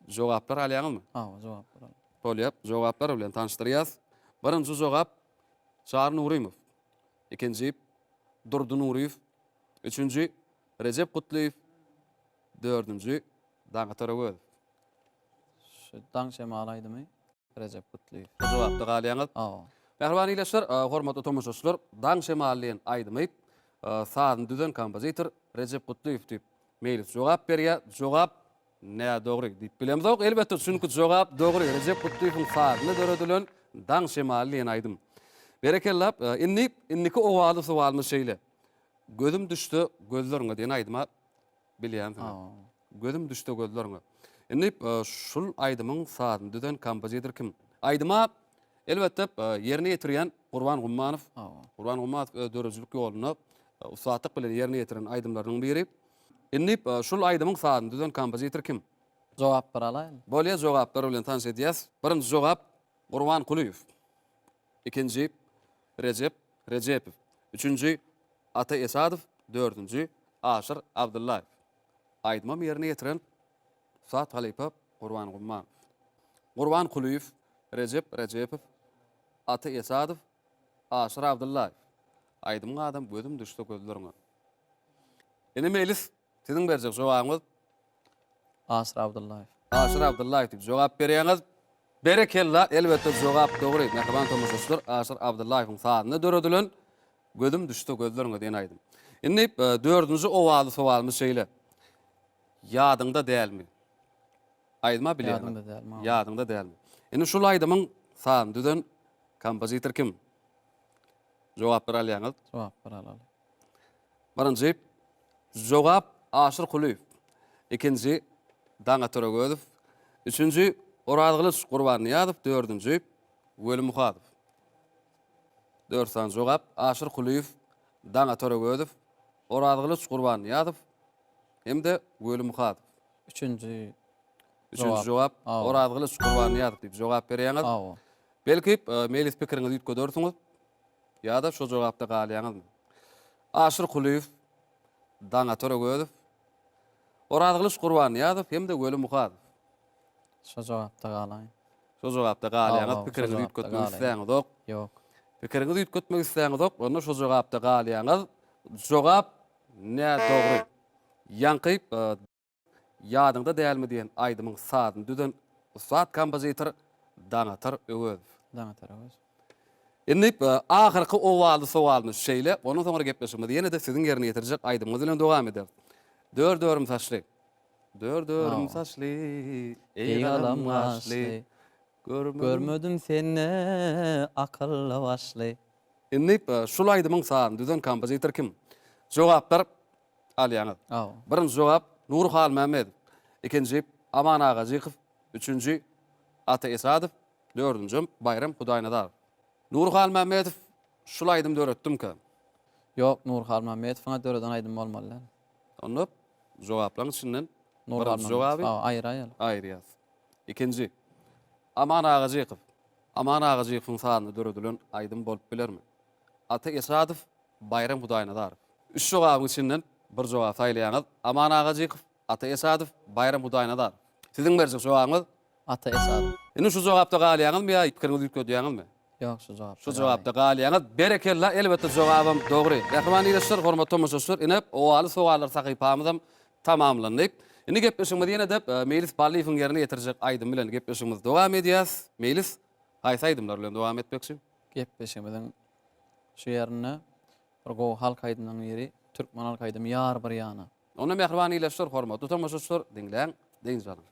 Jogaplar alýaňyzmy? Hawa, jogaplar alýan. Bolýar, jogaplar bilen tanyşdyrýas. Birinji jogap Çary Nurymow. Ikinji Durdy Nuryýew. Üçünji Rejep Gutlyýew. Dördünji Daňatar Öwezow. Şu Daň şemaly aýdymy Rejep Gutlyýew. Bu jogapda galýaňyz. Hawa. Mähriban ildeşler, hormatly tomaşaçylar, Daň şemaly diýen aýdymy sazyny düzen kompozitor Rejep Gutlyýew diýip Meýlis jogap berýär. Jogap nädogry diýip bilemzok. Elbetde, çünki jogap dogry. Rejep Gutlyýewiň sazyna döredilen Daň şemaly diýen aýdym. Berekella. Indi indiki owazly sowalymyz şeýle. Gözüm düşse gözleriňe diýen aýdyma Bilýänsiňiz. Gözüm düşse gözleriňe. Indi şul aýdymyň sazyny düzen kompozitor kim? Aýdyma elbetde ýerine ýetirýän Gurban Gummanow. Gurban Gummanow öz döredijilik ýolunda ussatlyk bilen ýerine ýetiren aýdymlarynyň biri. Indi şul aýdymyň sazyny düzen kompozitor kim? Jogaplar alaýyn. Bolýa jogaplar bilen tanyş edýäs. Birinji jogap Gurban Kulyýew. Ikinji Rejep Rejepow. Üçünji Ata Esadow, dördünji Aşyr Abdyllaýew. Aýdymam ýerine ýetiren ussat halypa Gurban Gummanow. Gurban Kulyýew, Rejep Rejepow, Ata Esadow, Aşyr Abdyllaýew. Aýdymyň adam Gözüm düşse gözleriňe. Indi Meýlis, siziň berjek jogabyňyz? Aşyr Abdyllaýew. Aşyr Abdyllaýew diýip jogap berýäňiz. Berekella, elbetde jogap dogry. Mähriban tomaşaçylar, Aşyr Abdyllaýewiň sazynda döredilen Gözüm düşse gözleriňe diýen aýdym. Indi e, dördünji owazly sowalymyz şeýle. Ýadyňda dälmi? Aýdyma bilýäňiz. Ýadyňda dälmi? Ýadyňda dälmi? Indi şul aýdymyň sazyny düzen kompozitor kim? Jogaplar alýaňyz. Jogaplar alaly. Birinji jogap Aşyr Kulyýew. Ikinji Daňatar Öwezow. Üçünji Orazgylyç Gurbannyýazow. Dördünji Weli Muhadow. Dört sany jogap Aşyr Kulyýew, Daňatar Öwezow, Orazgylyç Gurbannyýazow hem-de Weli Muhadow. Üçünji Üçünji jogap Orazgylyç Gurbannyýazow diýip jogap berýäňiz. Belki, meýlis pikiriňizi üýtgedersiňiz ýa-da şo jogapda galýaňyzmy? Aşyr Kulyýew, Daňatar Öwezow, Orazgylyç Gurbannyýazow hem-de Weli Muhadow. Şo jogapda galaýyn. Şo jogapda galýaňyz, pikiriňizi üýtgetmek isläňizok. Ýok. Pikiriňizi üýtgetmek isläňizok, onda şo jogapda galýaňyz. Jogap nädogry. Ýaňky Ýadyňda dälmi diýen aýdymyň sazyny düzen ussat kompozitor Daňatar Öwezow. Daňatar Öwezow. Indi ahyrky owazly sowalymyz şeýle, ondan soňra gepleşigimizi ýene-de siziň ýerine ýetirjek aýdymyňyz bilen dowam ederis. Dör-dörüm saçly. Dör-dörüm saçly, eý galam gaşly. Görmedim sende akylly başly. Indi şul aýdymyň sazyny düzen kompozitor kim? Jogaplar alýaňyz. Birinji jogap Nury Halmämmedow, ikinji Aman Agajykow, üçünji Ata Esadow, dördünjem Baýram Hudaýnazarow. Nury Halmämmedow şul aýdym döretdimkä? Ýok, Nury Halmämmedowyň-a döreden aýdymy bolmaly däl. Onda jogaplaryň içinden birinji jogaby aýyraýaly. Aýyrýas. Ikinji Aman Agajykow. Aman Agajykowyň sazynda döredilen aýdym bolup bilermi? Ata Esadow, Baýram Hudaýnazarow. Üç jogabyň içinden bir jogaby saýlaýaňyz. Aman Agajykow, Ata Esadow, Baýram Hudaýnazarow. Siziň berjek jogabyňyz? Ata Esadow. Indi şu jogapda galýaňyzmy ýa pikiriňizi üýtgedýäňizmi? Ýok, şu jogapda Şu jogapda galýaňyz. Berekella, elbetde jogabam dogry. Mähriban ildeşler, hormatly tomaşaçylar, ine, owaly sowallar sahypamyzam tamamlandy. Indi gepleşigimizi ýene-de Meýlis Ballyýewiň ýerine ýetirjek aýdymy bilen gepleşigimizi dowam edýäs. Meýlis, haýsy aýdymlar bilen dowam etmekçi? Gepleşigimiziň şu ýerinde bir gowy halk aýdymynyň biri türkmen halk aýdymy Ýar bir ýana. Onda mähriban ildeşler, hormatly tomaşaçylar, diňläň, dynç alyň.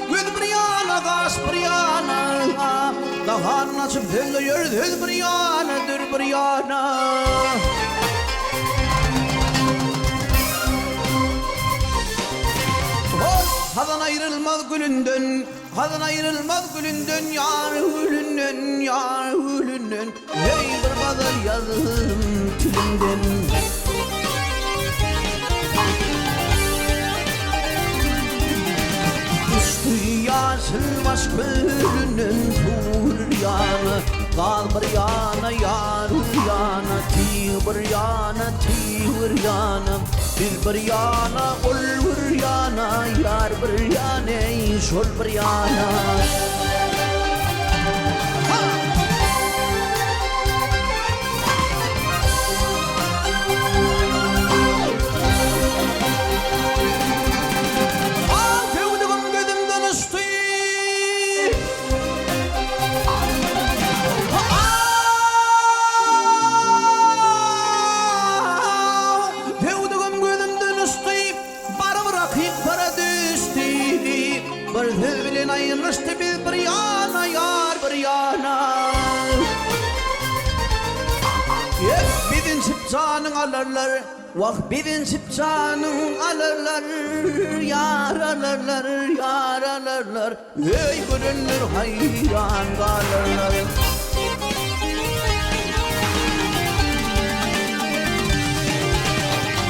Göz bir ýana, gaş bir ýana, Dahanyn açyp sözleýär söz bir ýana, dür bir ýana. Hol, hazan aýrylmaz gülünden, Hazan aýrylmaz gülünden, ýar gülünden, ýar gülünden, Heý, bir gazal ýazdym tilinden. Uçdy ýaşyl baş kölünden suw bir ýana, Gaz bir ýana, ýar bir ýana, Tyg bir ýana, tyg bir ýana, Biz bir ýana, ol bir ýana, Ýar bir ýana, eý, şol bir ýana. Al söwdügim gözümden uçdy. Al söwdügim gözümden uçdy. Barybir hakyklara düşdi. Bir söz bilen aýrylyşdy biz bir ýana, ýar bir ýana. janyň alarlar, Wah, bezenşip janyň alarlar, Ýar alarlar, ýar alarlar, Öý görenler haýran galarlar.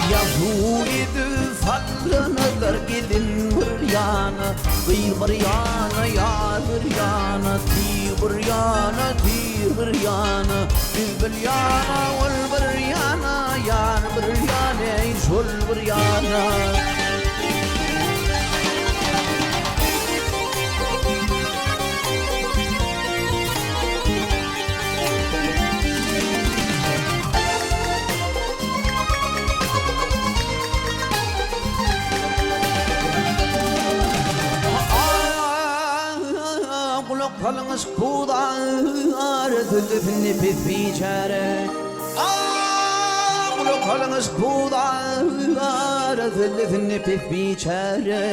Ýazuw edip sallanarlar gelin bir ýana, gyz bir ýana, ýar bir ýana, tyg bir ýana, tir bir ýana, biz bir ýana, ol bir ýana, ýar bir ýana, eý, şol bir ýana. Gulak salyň yşk pudar, Sözlesin nepes biçäre. Gulak salyň yşk pudar, Sözlesin nepes biçäre.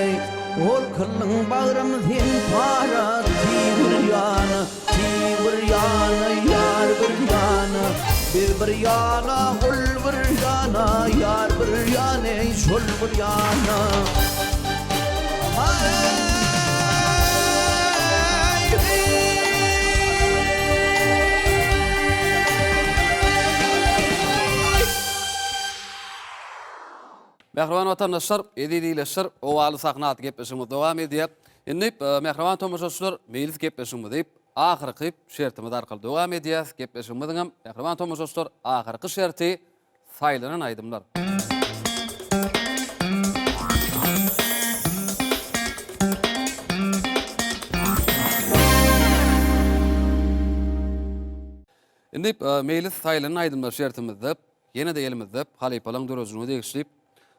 Ol kyldyň bagrym sen para, Tiý bir ýana, tiý bir ýana, ýar bir ýana. Biz bir ýana, ol bir ýana, ýar bir ýana, eý, şol bir ýana. Mähriban watandaşlar, eziz ildeşler, Owaly sahna atly gepleşigimiz dowam edýär. Indi, mähriban tomaşaçylar, meýlis gepleşigimizi ahyrky şertimiz arkaly dowam edýäris. Gepleşigimiziň hem, mähriban tomaşaçylar, ahyrky şerti saýlanan aýdymlar. Indi, meýlis saýlanan aýdymlar şertimizde Ýene-de elimizde halypalaryň döredijiligine degişli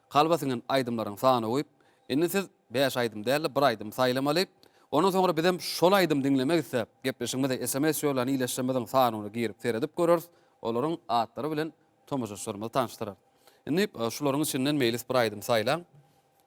kalba siňen aýdymlaryň sanawy. Indi siz bäş aýdym däl-de, bir aýdym saýlamaly. Ondan soňra bizem şol aýdymy diňlemek isläp, gepleşigimize sms ýollan ildeşlerimiziň sanawyna girip seredip göreris. Olaryň atlary bilen tomaşaçylarymyzy tanyşdyrarys. Indi şularyň içinden Meýlis bir aýdym saýlaň.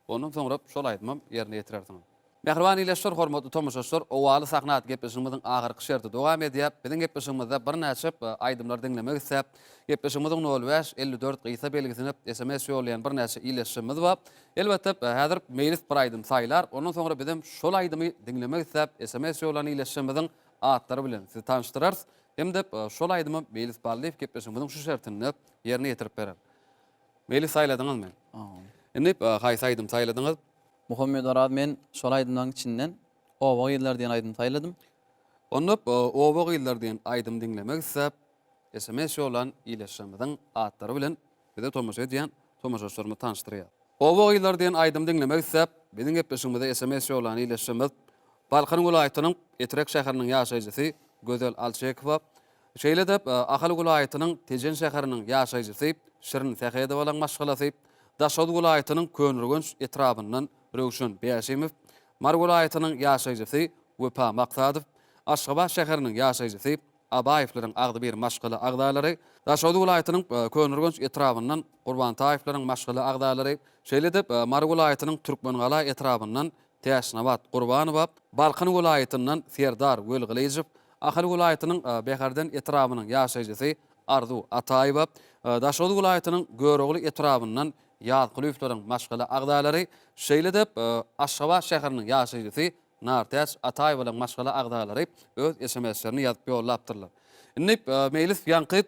Ondan soňra şol aýdymam ýerine ýetirersiňiz. Mähriban ildeşler, hormatly tomaşaçylar, Owaly sahna atly gepleşigimiziň ahyrky şerti dowam edýär. Biziň gepleşigimizde birnäçe aýdymlary diňlemek isläp, gepleşigimiziň nol bäş, 54 gysga belgisine sms ýollaýan birnäçe ildeşlerimiz bar. Elbetde, häzir Meýlis bir aýdym saýlar, ondan soňra bizem şol aýdymy diňlemek isläp, sms ýollan ildeşlerimiziň atlary bilen sizi tanyşdyrarys hem-de şol aýdymy Meýlis Ballyýew gepleşigimiziň şu şertinde ýerine ýetirip berer. Meýlis saýladyňyzmy? Indi haýsy aýdym saýladyňyz? Muhammet Oraz men şol aýdymlaryň içinden Oba gyzlary diýen aýdymy saýladym. Onda Oba gyzlary diýen aýdymy diňlemek isläp sms ýollan ildeşlerimiziň atlary bilen bize tomaşa edýän tomaşaçylarymyzy tanyşdyrýar. Oba gyzlary diýen aýdymy diňlemek isläp biziň gepleşigimize sms ýollan ildeşlerimiz Balkan welaýatynyň Etrek şäheriniň ýaşaýjysy Gözel Alçekowa, Şeýle-de, Ahal welaýatynyň Tejen şäheriniň ýaşaýjysy Şirin Sähedowalaň maşgalasy, Daşoguz welaýatynyň Köneürgenç etrabyndan Röwşen Bäşimow, Mary welaýatynyň ýaşaýjysy Wepa Maksadow, Aşgabat şäheriniň ýaşaýjysy Abaýewleriň agzybir maşgala agzalary, Daşoguz welaýatynyň Köneürgenç etrabyndan Gurbantaýewleriň maşgala agzalary, şeýle-de, Mary welaýatynyň Türkmengala etrabyndan Täçnabat Gurbanowa, Balkan welaýatyndan Serdar Welgylyjow, Ahal welaýatynyň Bäherden etrabynyň ýaşaýjysy Arzuw Ataýewa, Daşoguz welaýatynyň Görogly etrabyndan Ýazkulyýewleriň maşgala agzalary, şeýle-de Aşgabat şäheriniň ýaşaýjysy Nartäç Ataýewalaryň maşgala agzalary öz sms-lerini ýazyp ýollapdyrlar. Indi Meýlis ýaňky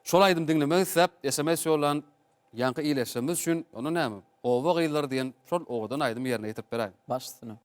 şol aýdymy diňlemek isläp sms ýollan Ýaňky iýleşjemiz üçin onda näme, Oba gyzlary diýen şol owadan aýdymy ýerine ýetirip beräýiň. Baş üstüne.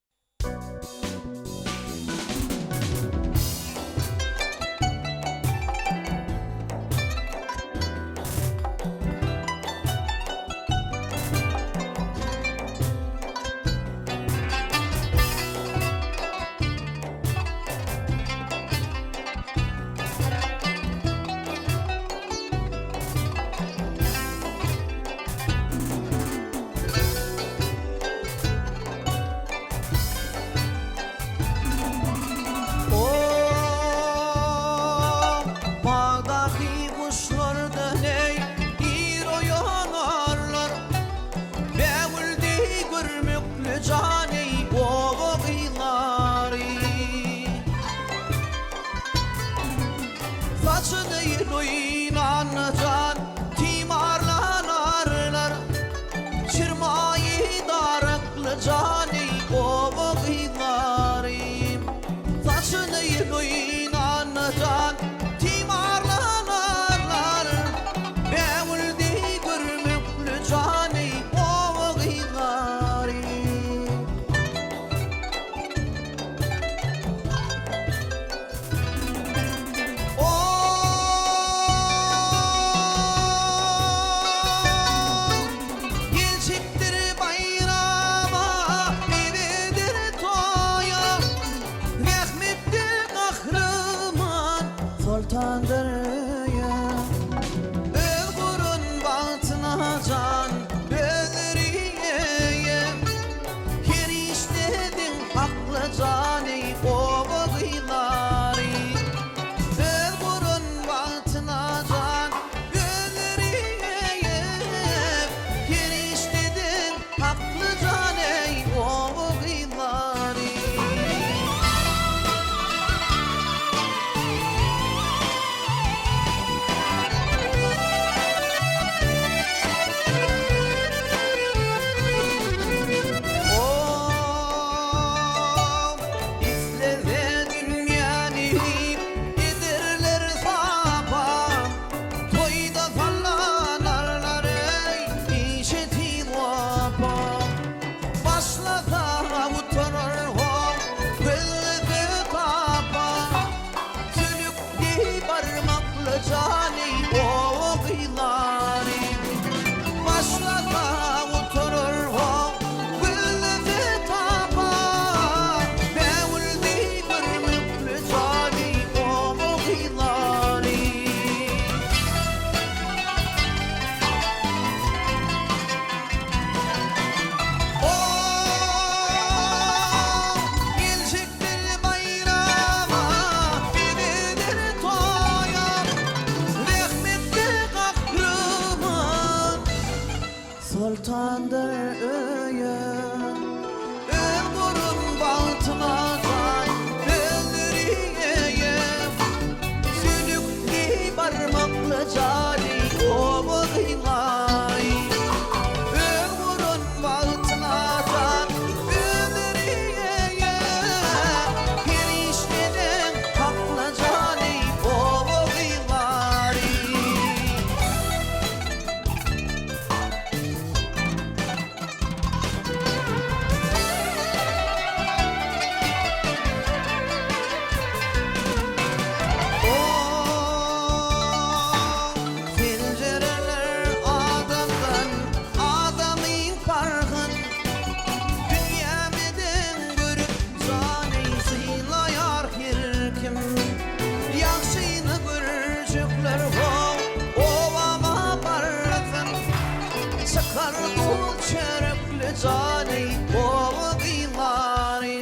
jany oba gyzlary.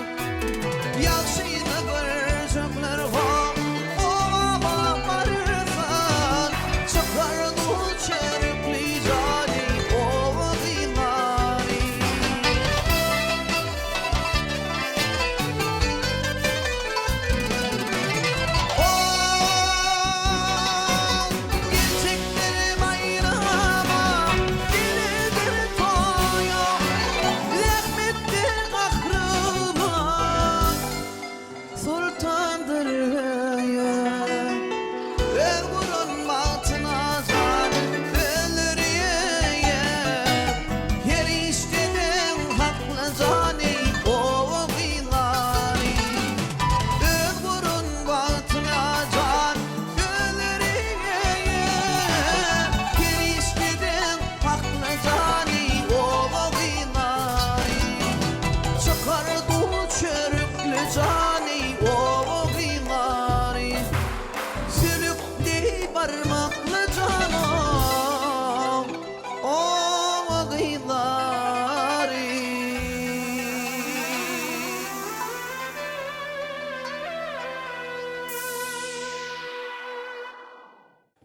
Ýagşyny görjekler hop oba barsyn, Çykar duz çörekli jany oba gyzlary. Ol geljekdir baýrama, geledir toýa, Rehmetdir gahryman, Soltandyr öýe. Öz guran bagtyna jan özleri eýe, Her işde deň hakly jany oba gyzlary. Öz guran bagtyna jan özleri eýe, Her işde deň hakly jany oba gyzlary. Çykar dul çörükli jany oba gyzlary. Sülük deý barmakly janam oba gyzlary.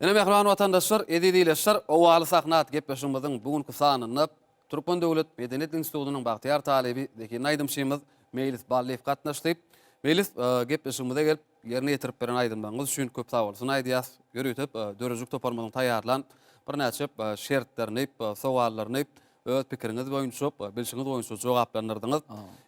Ine mähriban watandaşlar, eziz ildeşler, Owaly sahna atly gepleşigimiziň bu günki sanynda Türkmen döwlet medeniýet institutynyň bagtyýar talyby, zehinli aýdymçymyz Meýlis Ballyýew gatnaşdy. Meýlis, gepleşigimize gelip, ýerine ýetirip beren aýdymlaryňyz üçin köp sagbolsun aýdýas. Ýörite döredijilik toparymyzyň taýýarlan birnäçe şertlerini, sowallaryny öz pikiriňiz boýunça, bilşiňiz boýunça jogaplandyrdyňyz.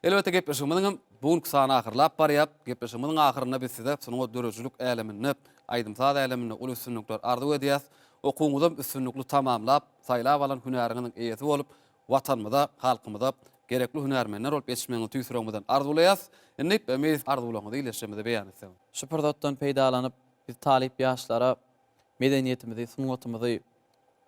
Elbetde gepleşigimiziň hem bu günki sany ahyrlap barýar. Gepleşigimiziň ahyrynda biz size sungat döredijilik äleminde, aýdym-saz äleminde uly üstünlikler arzuw edýäs. Okuwyňyzam üstünlikli tamamlap, saýlap alan hünäriňiziň eýesi bolup, Watanymyza, halkymyza gerekli hünärmenler bolup ýetişmegiňizi tüýs ýüregimizden arzuwlaýas. Indi Meýlis arzuwlaryňyzy ildeşlerimize beýan etseňiz. Şu pursatdan peýdalanyp, biz talyp ýaşlara medeniýetimizi, sungatymyzy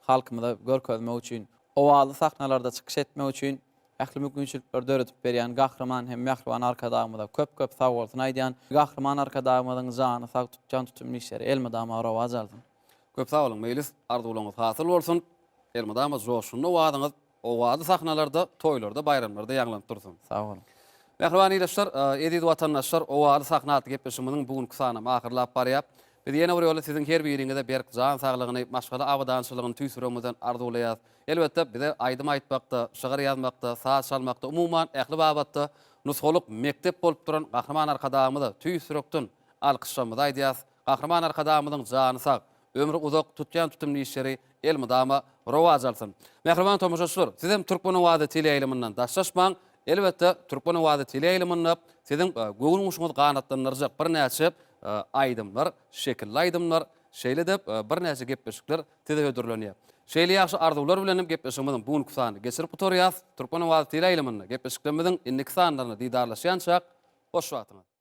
halkymyza görkezmek üçin, owazly sahnalarda çykyş etmek üçin ähli mümkinçilikleri döredip berýän Gahryman hem mähriban Arkadagymyza köp-köp sagbolsun aýdýan. Gahryman Arkadagymyzyň jany sag, tutýan tutumly işleri elmydama rowaç alsyn. Köp sag boluň Meýlis, arzuwlaryňyz hasyl bolsun! Elmydama joşgunly owazyňyz owazly sahnalarda, toýlarda, baýramlarda ýaňlanyp dursun. Sag boluň. Mähriban ildeşler, eziz watandaşlar, Owazly sahna atly gepleşigimiziň bu günki sanam ahyrlap barýar. Biz ýene bir ýola siziň her biriňize berk jan saglygyny, maşgala abadançylygyny tüýs ýüregimizden arzuwlaýarys. Elbetde, bize aýdym aýtmakda, şygyr ýazmakda, saz çalmakda, umuman, ähli babatda nusgalyk mekdep bolup duran Gahryman Arkadagymyza tüýs ýürekden alkyşlarymyzy aýdýarys. Gahryman Arkadagymyzyň jany sag, ömri uzak, tutýan tutumly işleri elmydama rowaç alsyn! Mähriban tomaşaçylar, siz hem Türkmen owazy teleýaýlymyndan daşlaşmaň! Elbetde, Türkmen owazy teleýaýlymynda siziň göwün guşuňyzy ganatlandyrjak birnäçe aýdymlar, şekilli aýdymlar, şeýle-de birnäçe gepleşikler size hödürlenýär. Şeýle ýagşy arzuwlar bilen hem gepleşigimiziň bu günki sanyny geçirip gutarýarys. Türkmen owazy teleýaýlymynda gepleşiklerimiziň indiki sanlarynda didarlaşýançak, hoş wagtyňyz!